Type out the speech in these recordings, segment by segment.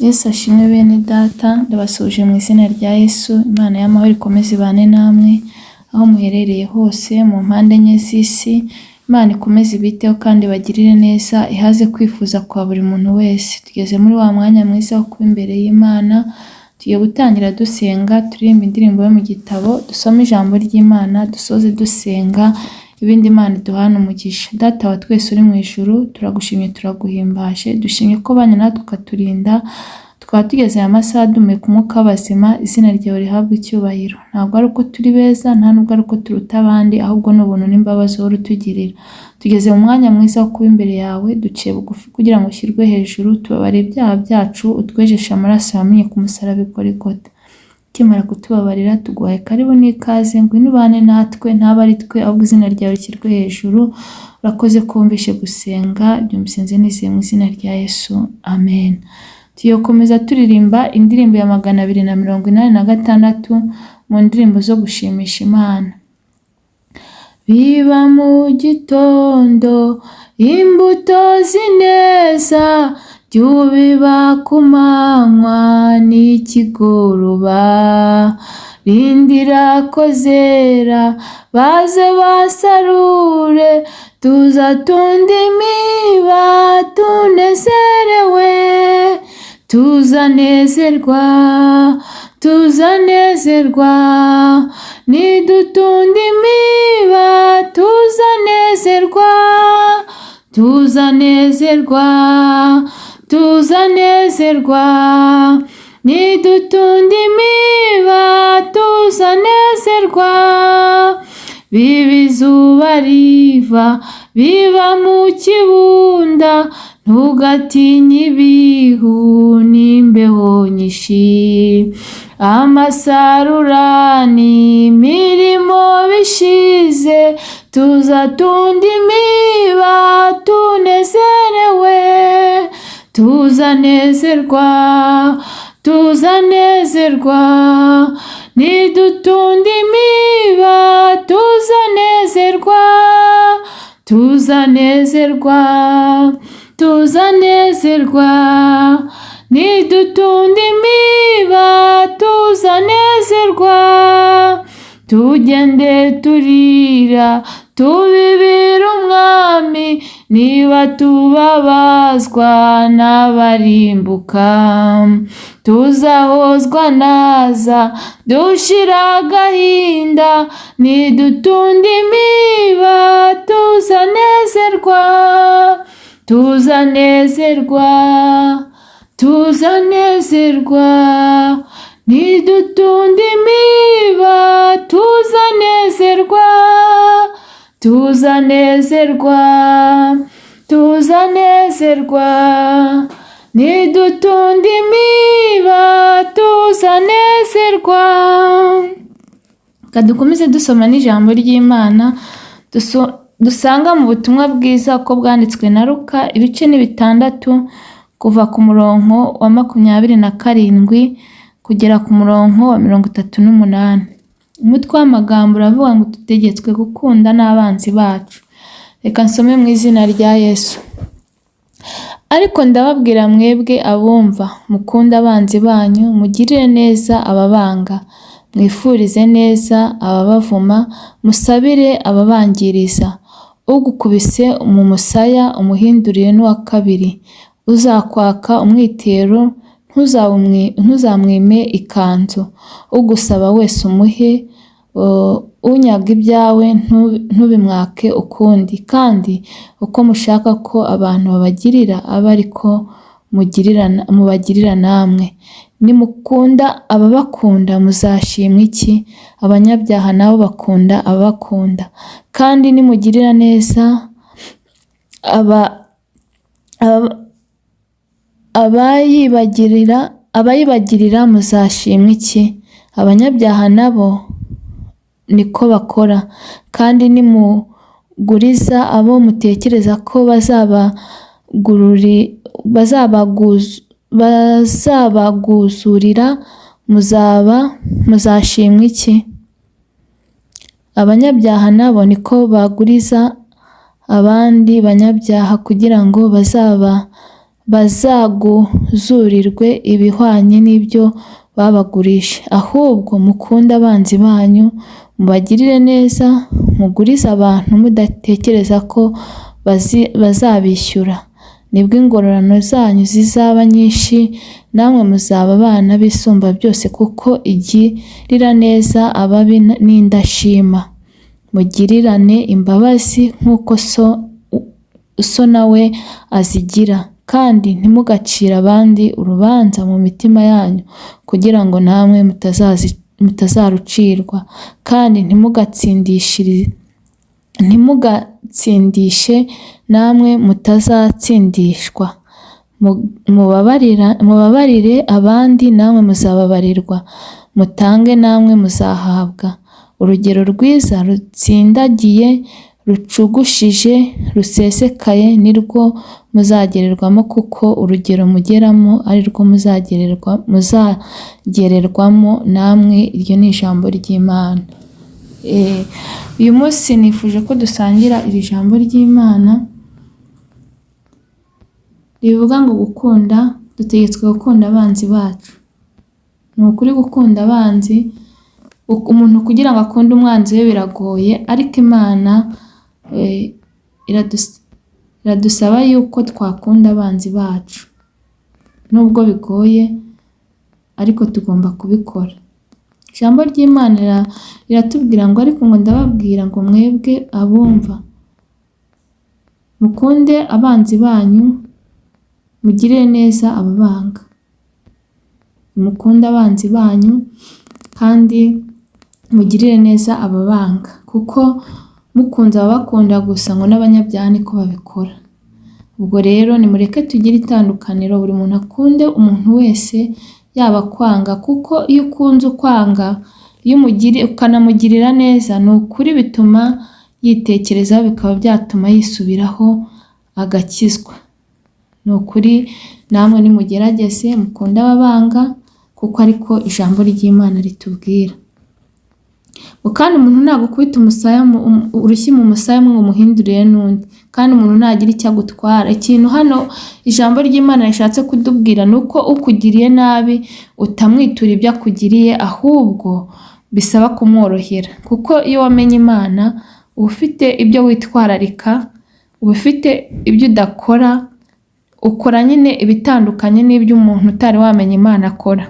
Yesu ashimwe bene data, ndabasuhuje mu izina rya Yesu, Imana y'amahoro ikomeze ibane namwe, aho muherereye hose mu mpande enye z'isi, Imana ikomeze ibiteho kandi ibagirire neza, ihaze kwifuza kwa buri muntu wese. Tugeze muri wa mwanya mwiza wo kuba imbere y'Imana, tugiye gutangira dusenga, turirimba indirimbo yo mu gitabo, dusome ijambo ry'Imana, dusoze dusenga, ibindi Imana iduhane umugisha. Data wa twese uri mu ijuru, turagushimye turaguhimbaje, dushimye ko ubanye natwe ukaturinda, tukaba tugeze aya masaha duhumeka umwuka w'abazima, izina ryawe rihabwe icyubahiro. Ntabwo ari uko turi beza, nta nubwo ari uko turuta abandi, ahubwo ni ubuntu n'imbabazi uhora utugirira. Tugeze mu mwanya mwiza wo kuba imbere yawe, duciye bugufi kugira ngo ushyirwe hejuru, tubabare ibyaha byacu, utwejeshe amaraso yamenye ku musaraba i Golgotha. Ukimara kutubabarira tuguhaye karibu n'ikaze, ngwino ubane natwe, ntabe ari twe, ahubwo izina ryawe rishyirwe hejuru. Urakoze ko wumvishe gusenga, ibyo mbisenze nizeye mu izina rya Yesu, amen. Tugiye gukomeza turirimba indirimbo ya 286 mu ndirimbo zo gushimisha Imana. Biba mu gitondo imbuto z'ineza, jya ku manywa n'ikigoroba, rindira ko zera baze basarure, tuzatunda imiba tunezerewe, tuzanezerwa, tuzanezerwa, nidutunda imiba tuzanezerwa, tuzanezerwa, tuzanezerwa, nidutunda imiba tuzanezerwa, biba izuba riva, biba mu kibunda, ntugatinye ibihu n'imbeho nyinshi, amasarura n'imirimo bishize, tuzatunda imiba tunezerewe, tuzanezerwa, tuzanezerwa, nidutunda imiba tuzanezerwa, tuzanezerwa, tuzanezerwa, nidutunda imiba tuzanezerwa, tugende turira tubibira umwami, niba tubabazwa n'abarimbuka, tuzahozwa naza dushira agahinda, nidutunda imiba tuzanezerwa, tuzanezerwa, tuzanezerwa, nidutunda imiba tuzanezerwa, tuzanezerwa, tuzanezerwa, nidutunda imiba tuzanezerwa. Reka dukomeze dusoma n'ijambo ry'Imana dusanga mu butumwa bwiza uko bwanditswe na Luka, ibice ni 6 kuva ku murongo wa 27 kugera ku murongo wa 38. Umutwe w'amagambo uravuga ngo dutegetswe gukunda n'abanzi bacu. Reka nsome mu izina rya Yesu. Ariko ndababwira mwebwe abumva, mukunde abanzi banyu, mugirire neza ababanga, mwifurize neza ababavuma, musabire ababangiriza. Ugukubise mu musaya umuhindurire n'uwa kabiri, uzakwaka umwitero ntuzamwime ikanzu, ugusaba wese umuhe, unyaga ibyawe ntubimwake ukundi, kandi uko mushaka ko abantu babagirira abe ariko mubagirira namwe. Nimukunda ababakunda muzashimwa iki? Abanyabyaha nabo bakunda ababakunda. Kandi nimugirira neza abayibagirira muzashimwa iki? Abanyabyaha nabo niko bakora. Kandi nimuguriza abo mutekereza ko bazabaguzurira, muzashimwa iki? Abanyabyaha nabo niko baguriza abandi banyabyaha kugira ngo Bazaguzurirwe ibihwanye n'ibyo babagurije. Ahubwo mukunde abanzi banyu, mubagirire neza, mugurize abantu mudatekereza ko bazabishyura. Nibwo ingororano zanyu zizaba nyinshi, namwe muzaba abana b'Isumba byose kuko igirira neza ababi n'indashima. Mugirirane imbabazi nk'uko so nawe azigira, kandi ntimugacire abandi urubanza mu mitima yanyu kugira ngo namwe mutazarucirwa, kandi ntimugatsindishe namwe mutazatsindishwa. Mubabarire abandi namwe muzababarirwa, mutange namwe muzahabwa. Urugero rwiza rutsindagiye, rucugushije, rusesekaye nirwo muzagererwamo, kuko urugero mugeramo ari rwo muzagererwamo namwe. Iryo ni ijambo ry'Imana. Uyu munsi nifuje ko dusangira iri jambo ry'Imana rivuga ngo gukunda, dutegetswe gukunda abanzi bacu. Ni ukuri gukunda abanzi, umuntu kugira ngo akunde umwanzi we biragoye, ariko Imana iradusaba yuko twakunda abanzi bacu. Nubwo bigoye ariko tugomba kubikora. Ijambo ry'Imana riratubwira ngo ariko ngo ndababwira ngo mwebwe abumva, mukunde abanzi banyu, mugirire neza ababanga. Mukunde abanzi banyu kandi mugirire neza ababanga, kuko mukunze ababakunda gusa ngo n'abanyabyaha niko babikora. Ubwo rero nimureke tugire itandukaniro, buri muntu akunde umuntu wese yaba kwanga, kuko iyo ukunze ukwanga, iyo ukanamugirira neza, ni ukuri bituma yitekerezaho, bikaba byatuma yisubiraho agakizwa. Ni ukuri namwe nimugerageze mukunde ababanga, kuko ariko ijambo ry'Imana ritubwira. Kandi umuntu nagukubita urushyi mu musaya umwe ngo umuhindurire n'undi, kandi umuntu ntagira icyo agutwara. Ikintu hano ijambo ry'Imana rishatse kutubwira ni uko ukugiriye nabi utamwitura ibyo akugiriye, ahubwo bisaba kumworohera, kuko iyo wamenye Imana uba ufite ibyo witwararika, uba ufite ibyo udakora, ukora nyine ibitandukanye n'ibyo umuntu utari wamenya Imana akora.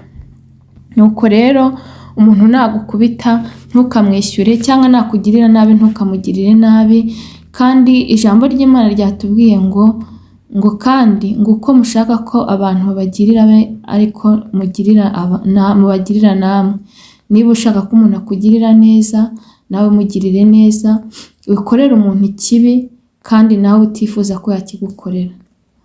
Nuko rero umuntu nagukubita ntukamwishyure, cyangwa nakugirira nabi ntukamugirire nabi. Kandi ijambo ry'Imana ryatubwiye ngo kandi ngo uko mushaka ko abantu babagirira ariko mubagirira namwe. Niba ushaka ko umuntu akugirira neza, nawe mugirire neza, wikorere umuntu ikibi kandi nawe utifuza ko yakigukorera.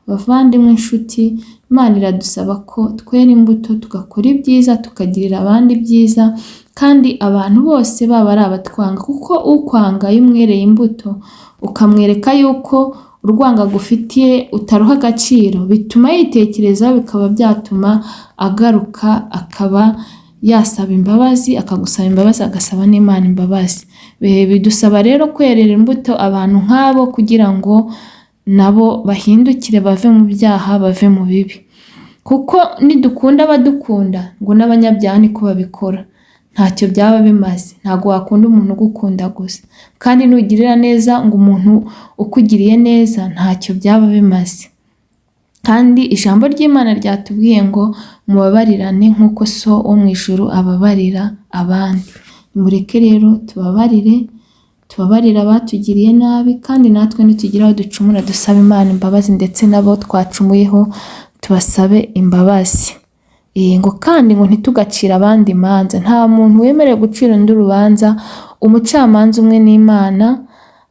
Bavandimwe, inshuti, Imana iradusaba ko twera imbuto, tugakora ibyiza, tukagirira abandi ibyiza, kandi abantu bose baba ari abatwanga, kuko ukwanga iyo umwereye imbuto ukamwereka yuko urwango agufitiye utaruha agaciro, bituma yitekerezaho, bikaba byatuma agaruka akaba yasaba imbabazi, akagusaba imbabazi, agasaba n'Imana imbabazi. Bidusaba rero kwerera imbuto abantu nk'abo kugira ngo nabo bahindukire, bave mu byaha, bave mu bibi. Kuko nidukunda abadukunda, ngo n'abanyabyaha niko babikora, ntacyo byaba bimaze. Ntabwo wakunda umuntu ugukunda gusa, kandi nugirira neza ngo umuntu ukugiriye neza, ntacyo byaba bimaze. Kandi ijambo ry'Imana ryatubwiye ngo mubabarirane nk'uko so wo mu ijuru ababarira abandi. Nimureke rero tubabarire, tubabarire abatugiriye nabi, kandi natwe nitugira aho ducumura dusabe Imana imbabazi, ndetse n'abo twacumuyeho tubasabe imbabazi. Ngo kandi ngo ntitugacire abandi imanza. Nta muntu wemerewe gucira undi urubanza, umucamanza umwe ni Imana,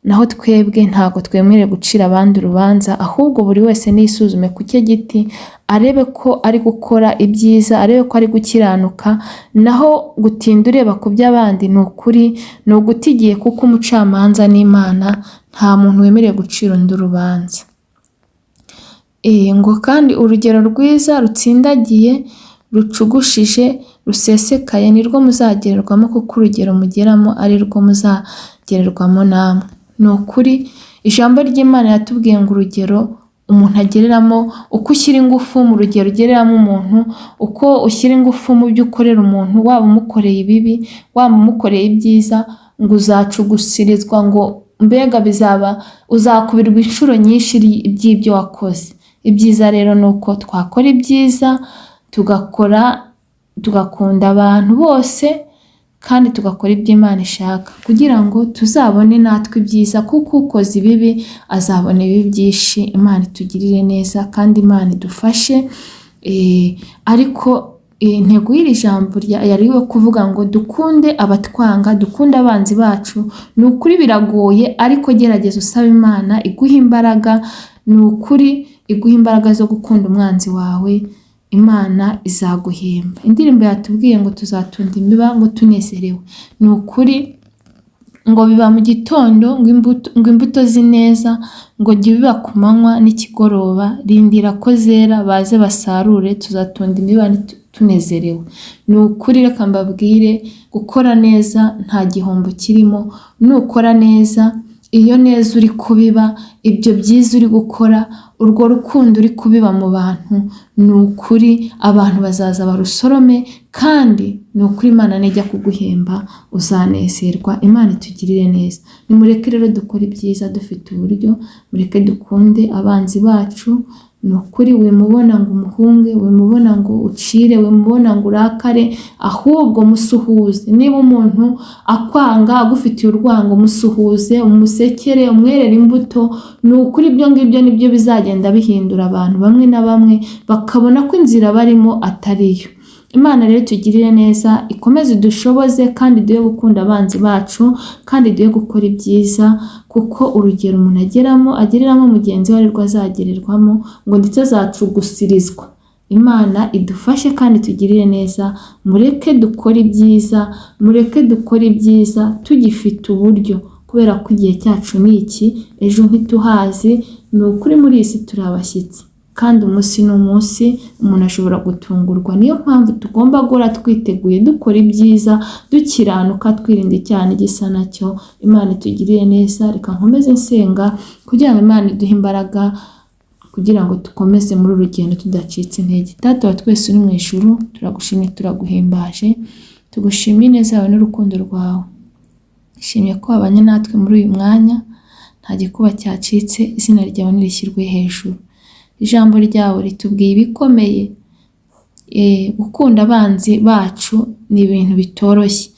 naho twebwe ntabwo twemerewe gucira abandi urubanza, ahubwo buri wese niyisuzume ku cye giti, arebe ko ari gukora ibyiza, arebe ko ari gukiranuka, naho gutinda ureba ku by'abandi ni ukuri ni uguta igihe, kuko umucamanza ni Imana, nta muntu wemerewe gucira undi urubanza. Ngo kandi urugero rwiza rutsindagiye, rucugushije, rusesekaye nirwo muzagererwamo, kuko urugero mugeramo ari rwo muzagererwamo namwe. Ni ukuri ijambo ry'Imana yatubwiye ngo urugero umuntu agereramo, uko ushyira ingufu mu rugero ugereramo umuntu, uko ushyira ingufu mu byo ukorera umuntu, waba umukoreye ibibi, waba umukoreye ibyiza, ngo uzacugusirizwa, ngo mbega bizaba uzakubirwa inshuro nyinshi by'ibyo wakoze. Ibyiza rero ni uko twakora ibyiza, tugakora, tugakunda abantu bose kandi tugakora ibyo Imana ishaka kugira ngo tuzabone natwe ibyiza, kuko ukoze ibibi azabona ibibi byinshi. Imana itugirire neza kandi Imana idufashe. Ariko intego y'iri jambo yari iyo kuvuga ngo dukunde abatwanga, dukunde abanzi bacu. Ni ukuri biragoye, ariko gerageza usaba Imana iguhe imbaraga, ni ukuri iguhe imbaraga zo gukunda umwanzi wawe, Imana izaguhemba. Indirimbo yatubwiye ngo tuzatunda imiba ngo tunezerewe. Ni ukuri ngo biba mu gitondo ngo imbuto z'ineza, ngo jya ubiba ku manywa n'ikigoroba, rindira ko zera baze basarure, tuzatunda imiba tunezerewe. Ni ukuri reka mbabwire, gukora neza nta gihombo kirimo, nukora neza iyo neza uri kubiba, ibyo byiza uri gukora, urwo rukundo uri kubiba mu bantu, ni ukuri abantu bazaza barusorome, kandi ni ukuri Imana nijya kuguhemba uzanezerwa. Imana itugirire neza. Nimureke rero dukore ibyiza dufite uburyo, mureke dukunde abanzi bacu. Ni ukuri wimubona ngo umuhunge, wimubona ngo ucire, wimubona ngo urakare, ahubwo musuhuze. Niba umuntu akwanga agufitiye urwango, musuhuze, umusekere, umwerere imbuto. Ni ukuri ibyo ngibyo nibyo bizagenda bihindura abantu bamwe na bamwe, bakabona ko inzira barimo atari yo. Imana rero itugirire neza, ikomeze idushoboze kandi iduhe gukunda abanzi bacu, kandi iduhe gukora ibyiza, kuko urugero umuntu ageramo agereramo mugenzi we arirwo azagererwamo, ngo ndetse azacugusirizwa. Imana idufashe kandi itugirire neza, mureke dukore ibyiza, mureke dukore ibyiza tugifite uburyo, kubera ko igihe cyacu ni iki, ejo ntituhazi. Ni ukuri muri iyi si turi abashyitsi, kandi umunsi n'umunsi umuntu ashobora gutungurwa. Niyo mpamvu tugomba guhora twiteguye, dukora ibyiza, dukiranuka, twirinda icyaha n'igisa nacyo. Imana itugirire neza. Reka nkomeze nsenga kugira ngo Imana iduhe imbaraga kugira ngo dukomeze muri uru rugendo tudacitse intege. Data wa twese uri mu ijuru, turagushimye, turaguhimbaje, tugushimiye ineza yawe n'urukundo rwawe. Nshimye ko wabanye natwe muri uyu mwanya, nta gikuba cyacitse, izina ryawe nirishyirwe hejuru. Ijambo ryawe ritubwiye ibikomeye, gukunda abanzi bacu ni ibintu bitoroshye,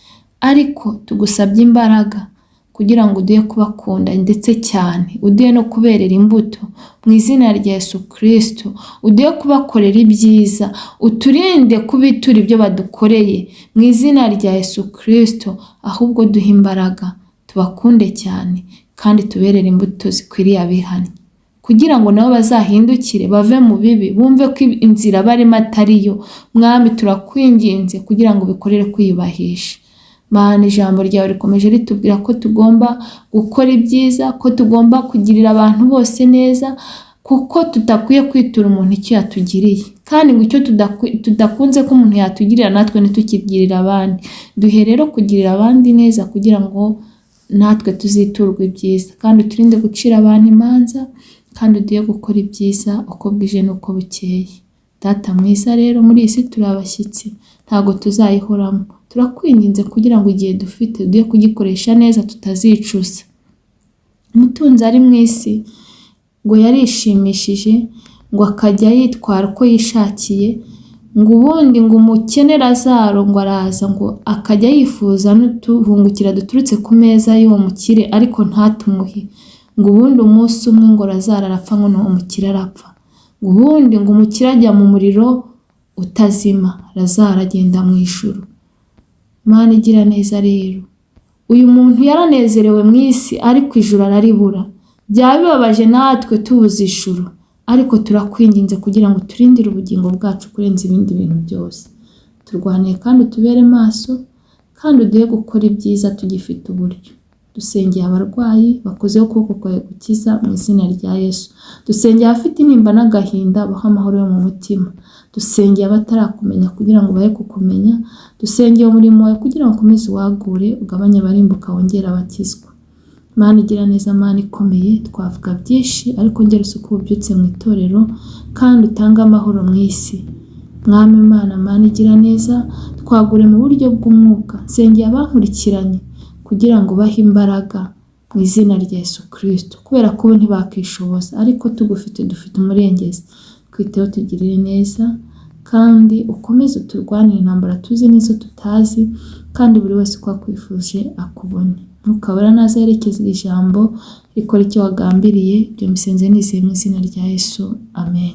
ariko tugusabye imbaraga kugira ngo uduhe kubakunda ndetse cyane, uduhe no kuberera imbuto mu izina rya Yesu Kristo, uduhe kubakorera ibyiza, uturinde kubitura ibyo badukoreye mu izina rya Yesu Kristo, ahubwo duhe imbaraga tubakunde cyane kandi tuberere imbuto zikwiriye abihannye, kugira ngo nabo bazahindukire bave mu bibi, bumve ko inzira barimo atari yo. Mwami turakwinginze kugira ngo bikorere kwiyubahisha. Mana, ijambo ryawe rikomeje ritubwira ko tugomba gukora ibyiza, ko tugomba kugirira abantu bose neza, kuko tudakwiye kwitura umuntu icyo yatugiriye, kandi ngo icyo tudakunze ko umuntu yatugirira natwe ntitukigirire abandi. Duhe rero kugirira abandi neza kugira ngo natwe tuziturwe ibyiza, kandi uturinde gucira abantu imanza, kandi uduhe gukora ibyiza uko bwije n'uko bukeye. Data mwiza rero, muri iyi si turi abashyitsi, ntabwo tuzayihoramo. Turakwinginze kugira ngo igihe dufite uduhe kugikoresha neza tutazicuza. Umutunzi ari mu isi ngo yarishimishije, ngo akajya yitwara uko yishakiye, ngo ubundi ngo umukene Lazaro ngo araza ngo akajya yifuza n'utuhungukira duturutse ku meza y'uwo mukire ariko ntatumuhe. Ngo ubundi umunsi umwe ngo Lazaro arapfa, ngo n'uwo mukire arapfa. Ngo ubundi ngo umukire ajya mu muriro utazima, Lazaro agenda mu ijuru. Mana igira neza rero, uyu muntu yaranezerewe mu isi ariko ijuru araribura. Byaba bibabaje natwe tubuze ijuru, ariko turakwinginze kugira ngo turindire ubugingo bwacu kurenza ibindi bintu byose. Turwaniye kandi utubere maso, kandi uduhe gukora ibyiza tugifite uburyo. Dusengeye abarwayi bakozeho ukuboko kwawe gukiza mu izina rya Yesu. Dusengeye abafite intimba n'agahinda, bahe amahoro yo mu mutima. Dusengeye abatarakumenya kugira ngo bahe kukumenya. Dusengeye umurimo wawe kugira ngo ukomeze uwagure, ugabanye abarimbuka wongere abakizwa. Mana igira neza, Mana ikomeye, twavuga byinshi ariko ngera usuku ububyutse mu itorero kandi utange amahoro mu isi. Mwami Imana, Mana igira neza, twagure mu buryo bw'umwuka. Nsengeye abankurikiranye kugira ngo ubahe imbaraga mu izina rya Yesu Kristo, kubera ko bo ntibakishoboza ariko tugufite dufite umurengezi. Twiteho, tugirire neza kandi ukomeze uturwanire intambara tuzi n'izo tutazi, kandi buri wese uko akwifuje akubone. Mwuka Wera naza aherekeza iri jambo, rikora icyo wagambiriye. Ibyo mbisenze nizeye mu izina rya Yesu, amen.